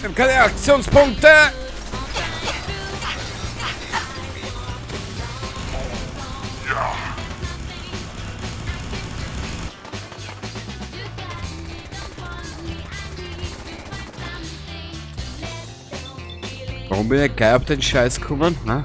Wir haben keine Aktionspunkte! Warum bin ich gleich auf den Scheiß gekommen? Ne?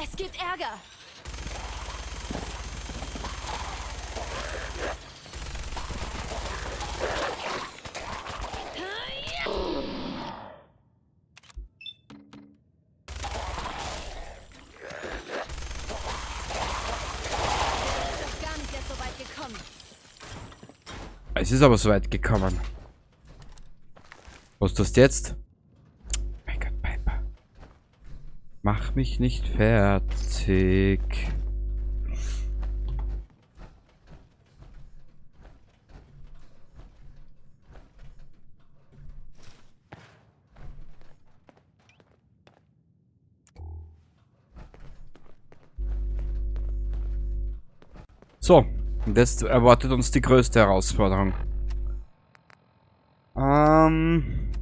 Es gibt Ärger. Gar nicht erst so weit gekommen. Es ist aber so weit gekommen. Was tust du jetzt? Mein Gott, Piper. Mach mich nicht fertig. So, und jetzt erwartet uns die größte Herausforderung.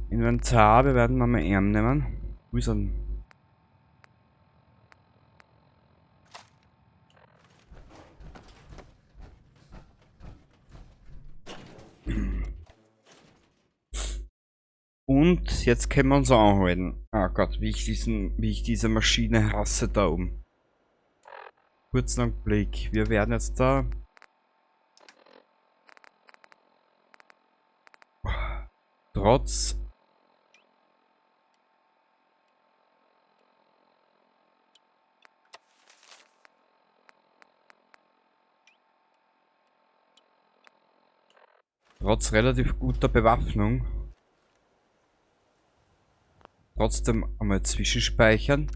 Inventar, wir werden mal Arm nehmen. Wo ist er denn? Und jetzt können wir uns anhalten. Ah Gott, wie ich diese Maschine hasse da oben. Kurzen Augenblick. Wir werden jetzt da trotz relativ guter Bewaffnung trotzdem einmal zwischenspeichern.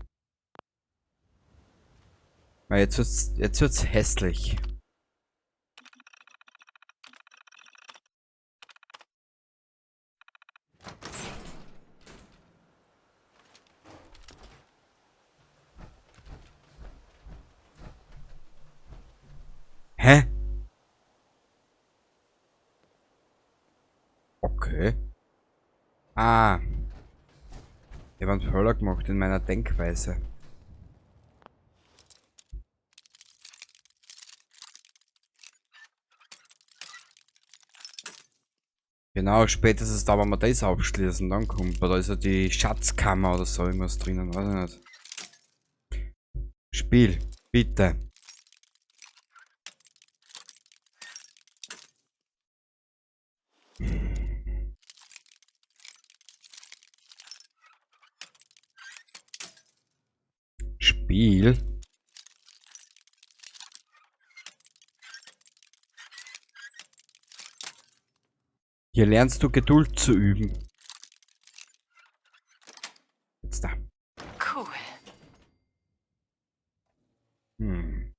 Weil jetzt wird's hässlich. Hä? Okay. Ah. Ich hab einen Fehler gemacht in meiner Denkweise. Genau, spätestens da, wenn wir das abschließen, dann kommt, weil da ist ja die Schatzkammer oder so irgendwas drinnen, weiß ich nicht. Spiel, bitte. Spiel. Hier lernst du Geduld zu üben. Jetzt da. Cool. Hm.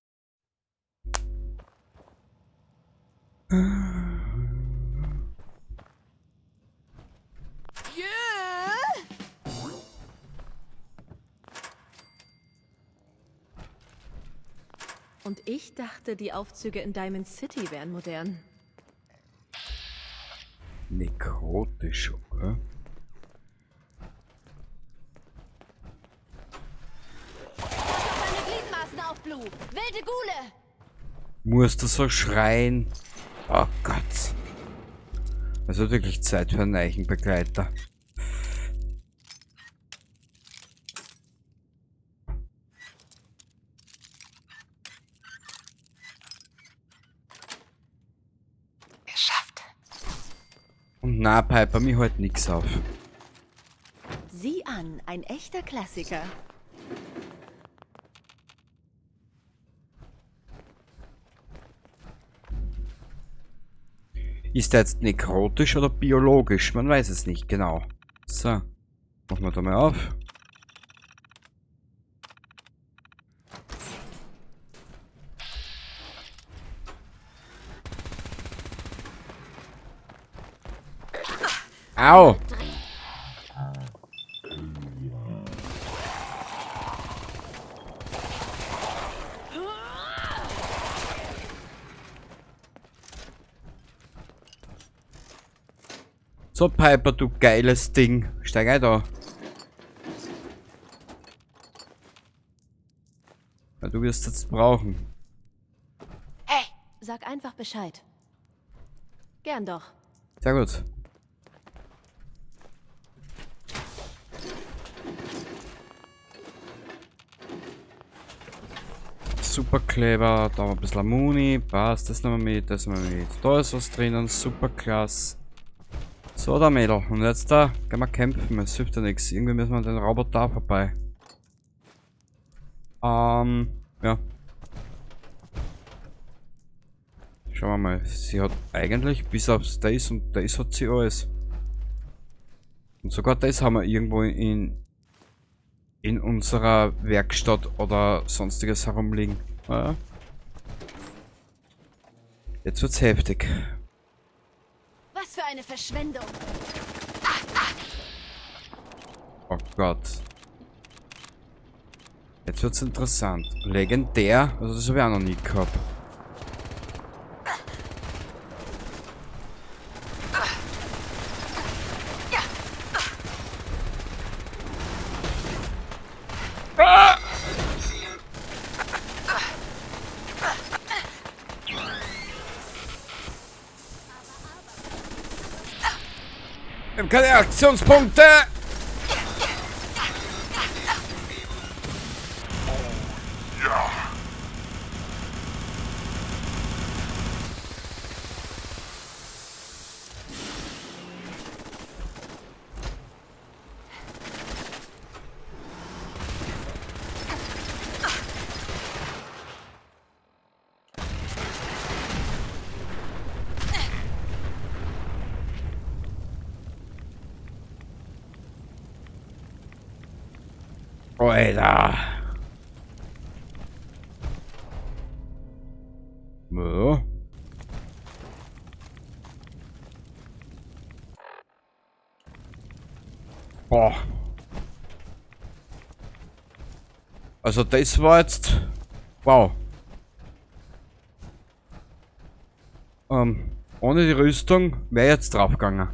Yeah. Und ich dachte, die Aufzüge in Diamond City wären modern. Nekrotisch, okay. Pass auf deine Gliedmaßen auf, Blue. Wilde Gule. Musst du so schreien? Oh Gott. Es wird wirklich Zeit für einen Eichenbegleiter. Geschafft. Und na, Piper, mir hält nix auf. Sieh an, ein echter Klassiker. Ist der jetzt nekrotisch oder biologisch? Man weiß es nicht genau. So. Machen wir da mal auf. Au! So, Piper, du geiles Ding. Steig ein da. Ja, du wirst jetzt brauchen. Hey! Sag einfach Bescheid. Gern doch. Sehr gut. Superkleber, da haben wir ein bisschen Muni, passt, das nehmen wir mit, das nehmen wir mit. Da ist was drinnen, super klasse. So, da Mädel, und jetzt da gehen wir kämpfen, es hilft ja nichts. Irgendwie müssen wir den Roboter da vorbei. Ja. Schauen wir mal, sie hat eigentlich bis aufs das und das hat sie alles. Und sogar das haben wir irgendwo in unserer Werkstatt oder sonstiges herumliegen. Ja. Jetzt wird's heftig. Was für eine Verschwendung. Oh Gott. Jetzt wird's interessant. Legendär. Also das habe ich auch noch nie gehabt. Wir haben keine Aktionspunkte! Ja. Alter. Ja. Boah. Also das war jetzt... Wow. Ohne die Rüstung wäre ich jetzt draufgegangen.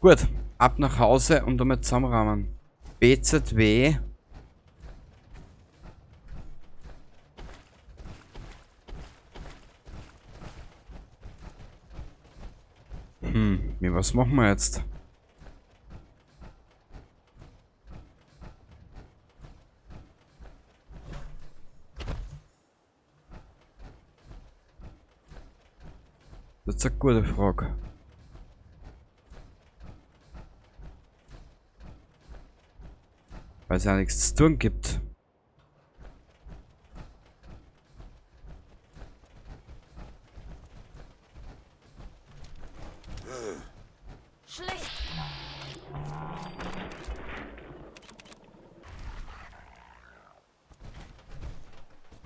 Gut, ab nach Hause und damit zusammenrahmen. BZW. Was machen wir jetzt? Das ist eine gute Frage. Weil es ja nichts zu tun gibt. Schlecht.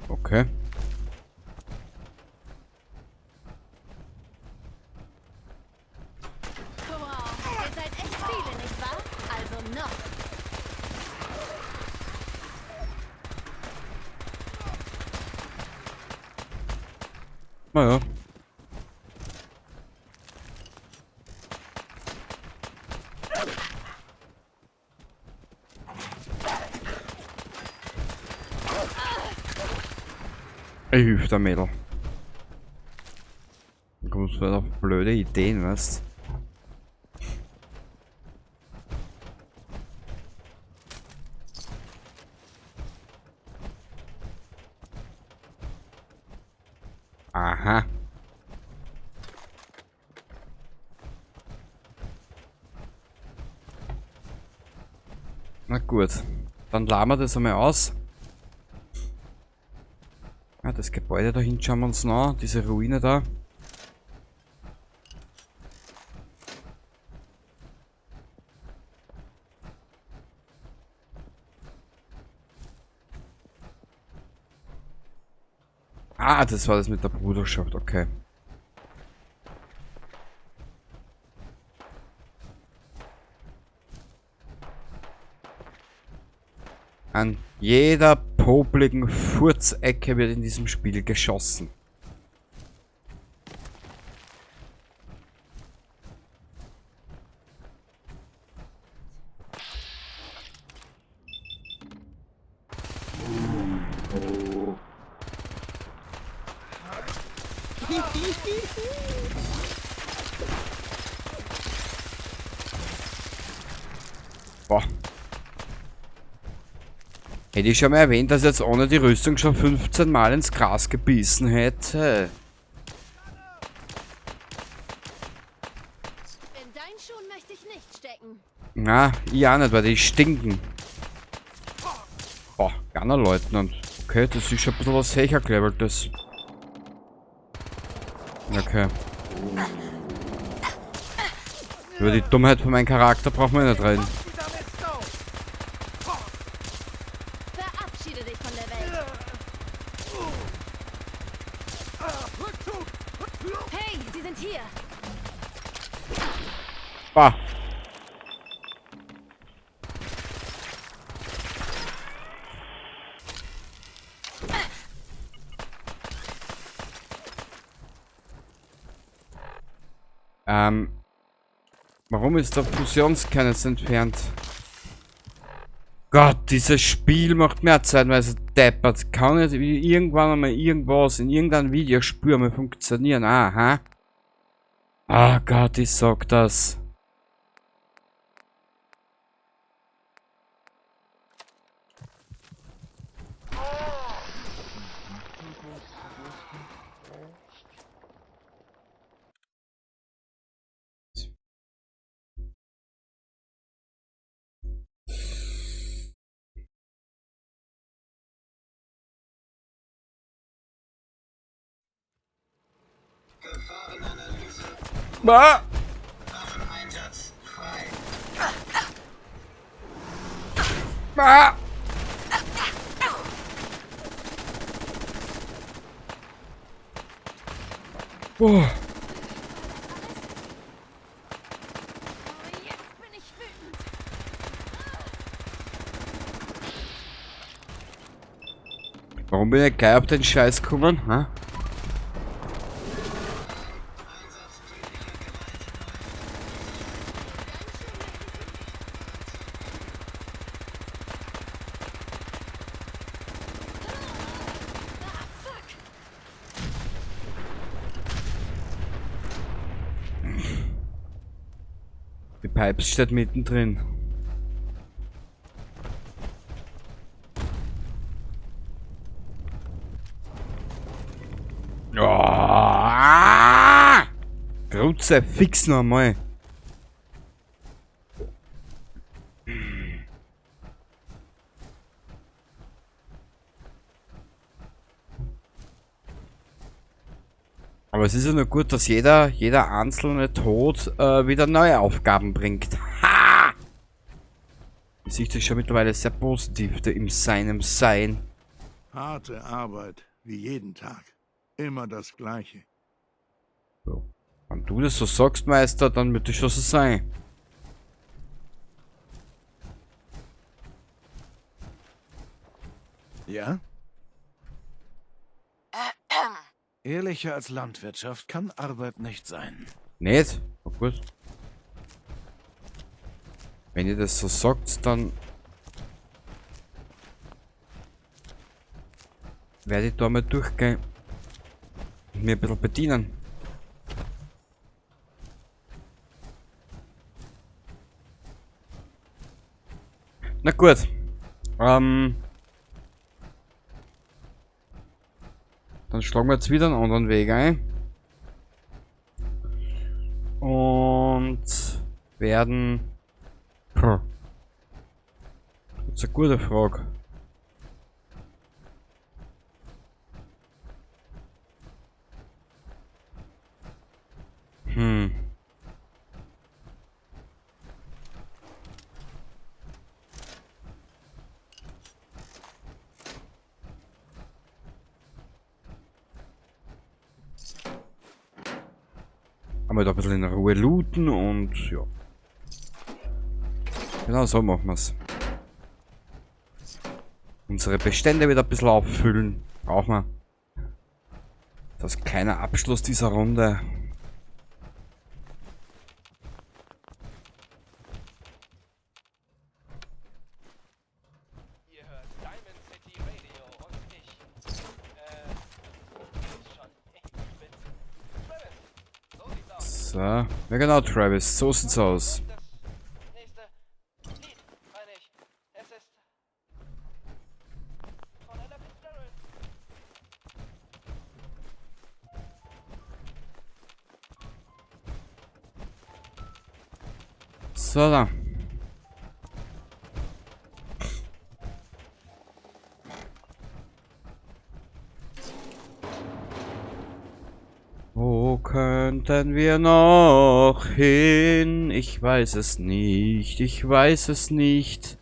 Okay. Wow, ihr seid echt viele, nicht wahr? Also noch. Naja. Ich hilf der Mädel. Da kommst du auf blöde Ideen, weißt? Aha. Na gut. Dann laden wir das einmal aus. Ah, das Gebäude da hinten schauen wir uns noch an. Diese Ruine da. Ah, das war das mit der Bruderschaft, okay. An jeder popligen Furzecke wird in diesem Spiel geschossen. Boah. Hätte ich schon mal erwähnt, dass ich jetzt ohne die Rüstung schon 15 Mal ins Gras gebissen hätte. In deinen Schuhen möchte ich nicht stecken. Na, ich auch nicht, weil die stinken. Boah, Gunner-Leutnant. Okay, das ist schon ein bisschen was höher geleveltes. Okay. Über die Dummheit von meinem Charakter brauchen wir nicht reden. Verabschiede dich von der Welt. Hey, sie sind hier. Bah. Warum ist der Fusionskern jetzt entfernt? Gott, dieses Spiel macht mehr zeitweise deppert. Kann nicht irgendwann einmal irgendwas in irgendeinem Videospiel mal funktionieren. Aha. Ah Gott, ich sag das. Ah! Ah! Boah. Jetzt bin ich wütend. Warum bin ich gleich auf den Scheiß gekommen? Ha? Die Pipes steht mittendrin. Oh! Grutze, fix noch einmal. Aber es ist ja nur gut, dass jeder einzelne Tod wieder neue Aufgaben bringt. Ha! Die Sicht ist schon mittlerweile sehr positiv in seinem Sein. Harte Arbeit, wie jeden Tag. Immer das Gleiche. So. Wenn du das so sagst, Meister, dann wird es schon so sein. Ja? Ehrlicher als Landwirtschaft kann Arbeit nicht sein. Nicht? Oh, gut. Wenn ihr das so sagt, dann werde ich da mal durchgehen und mir ein bisschen bedienen. Na gut. Dann schlagen wir jetzt wieder einen anderen Weg ein. Und werden... Puh. Das ist eine gute Frage. Aber da ein bisschen in Ruhe looten und ja. Genau so machen wir's. Unsere Bestände wieder ein bisschen auffüllen. Brauchen wir. Das ist keiner Abschluss dieser Runde. Ihr hört Diamond City Radio und ich. Ich schon. Ich bin's. Travis. So sieht's aus. So. Ja genau, Travis. So sieht's aus. Das nächste Lied, meine ich. Es ist von Ella Fitzgerald. So, da. Wo könnten wir noch hin? Ich weiß es nicht, ich weiß es nicht.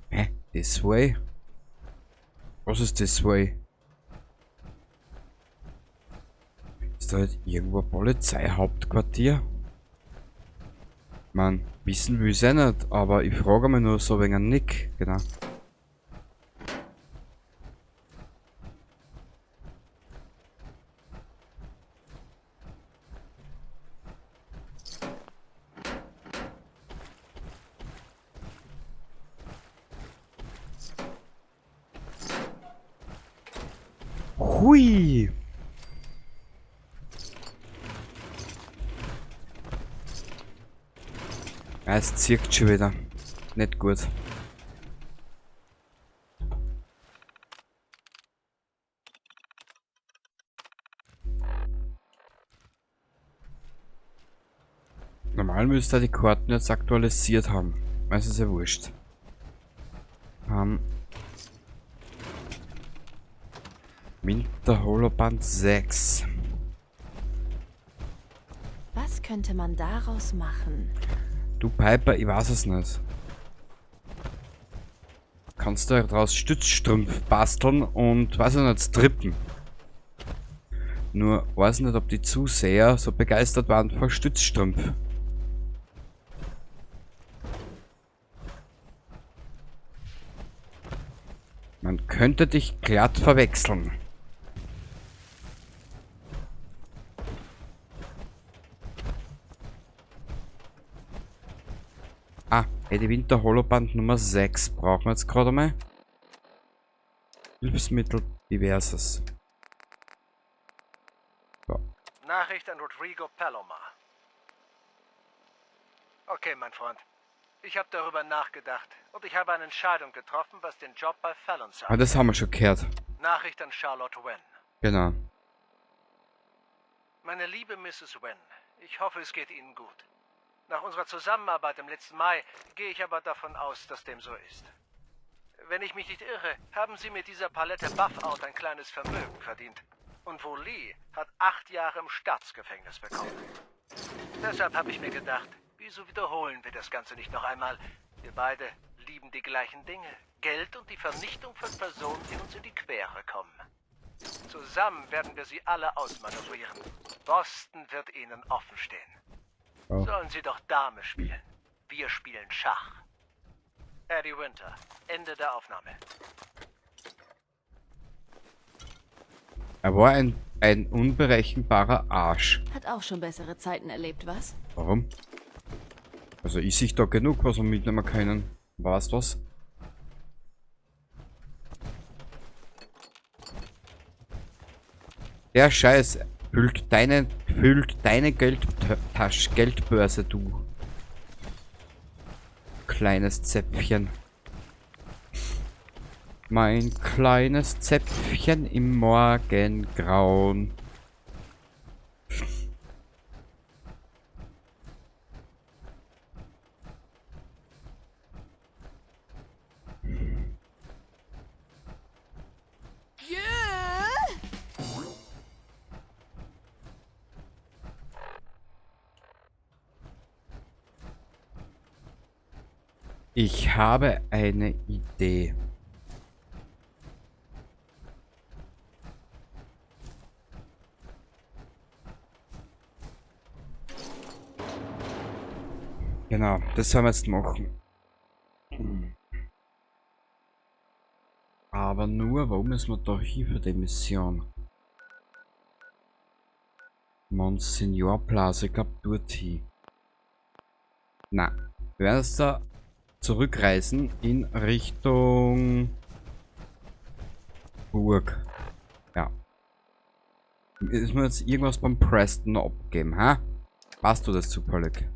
Hä? This way? Was ist this way? Ist da halt irgendwo ein Polizeihauptquartier? Man, wissen will ich eh nicht, aber ich frage mich nur so wegen Nick, genau. Hui! Ja, es zirkt schon wieder. Nicht gut. Normal müsste er die Karten jetzt aktualisiert haben. Es ist ja wurscht. Winter Holoband 6. Was könnte man daraus machen? Du Piper, ich weiß es nicht. Kannst du daraus Stützstrumpf basteln und, weiß ich nicht, strippen. Nur weiß nicht, ob die Zuseher so begeistert waren von Stützstrumpf. Man könnte dich glatt verwechseln. Ah, Eddie Winter Holoband Nummer 6 brauchen wir jetzt gerade mal. Hilfsmittel diverses. So. Nachricht an Rodrigo Palomar. Okay, mein Freund. Ich habe darüber nachgedacht und ich habe eine Entscheidung getroffen, was den Job bei Fallons Ah, das haben wir schon gehört. Nachricht an Charlotte Wen. Genau. Meine liebe Mrs. Wen, ich hoffe, es geht Ihnen gut. Nach unserer Zusammenarbeit im letzten Mai gehe ich aber davon aus, dass dem so ist. Wenn ich mich nicht irre, haben Sie mit dieser Palette Buffout ein kleines Vermögen verdient. Und Wu Li hat 8 Jahre im Staatsgefängnis bekommen. Deshalb habe ich mir gedacht, wieso wiederholen wir das Ganze nicht noch einmal? Wir beide lieben die gleichen Dinge. Geld und die Vernichtung von Personen, die uns in die Quere kommen. Zusammen werden wir sie alle ausmanövrieren. Boston wird ihnen offen stehen. Oh. Sollen sie doch Dame spielen. Wir spielen Schach. Eddie Winter. Ende der Aufnahme. Er war ein unberechenbarer Arsch. Hat auch schon bessere Zeiten erlebt, was? Warum? Also ich sehe da genug, was wir mitnehmen können. Weißt du was? Der Scheiß Füllt deine Geldtasche, Geldbörse, du kleines Zäpfchen. Mein kleines Zäpfchen im Morgengrauen. Ich habe eine Idee. Genau, das werden wir jetzt machen. Aber nur, warum müssen wir da hier für die Mission? Monsignor Plaza, ich glaub dort hin. Na, wir werden jetzt da zurückreisen in Richtung Burg. Ja. Müssen wir jetzt irgendwas beim Preston abgeben, ha? Passt du das zufällig?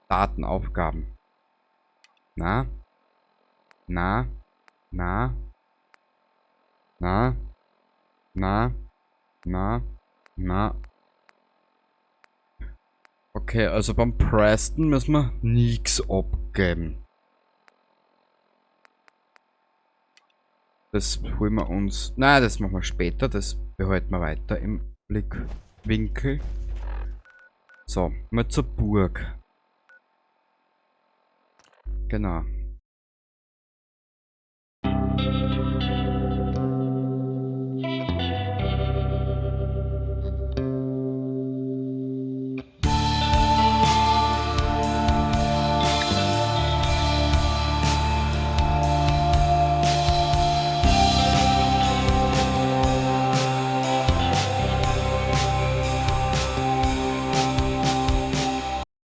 Datenaufgaben. Na? Na? Na? Na? Na? Na? Na? Okay, also beim Preston müssen wir nichts abgeben. Das holen wir uns. Na, das machen wir später. Das behalten wir weiter im Blickwinkel. So, mal zur Burg. Genau.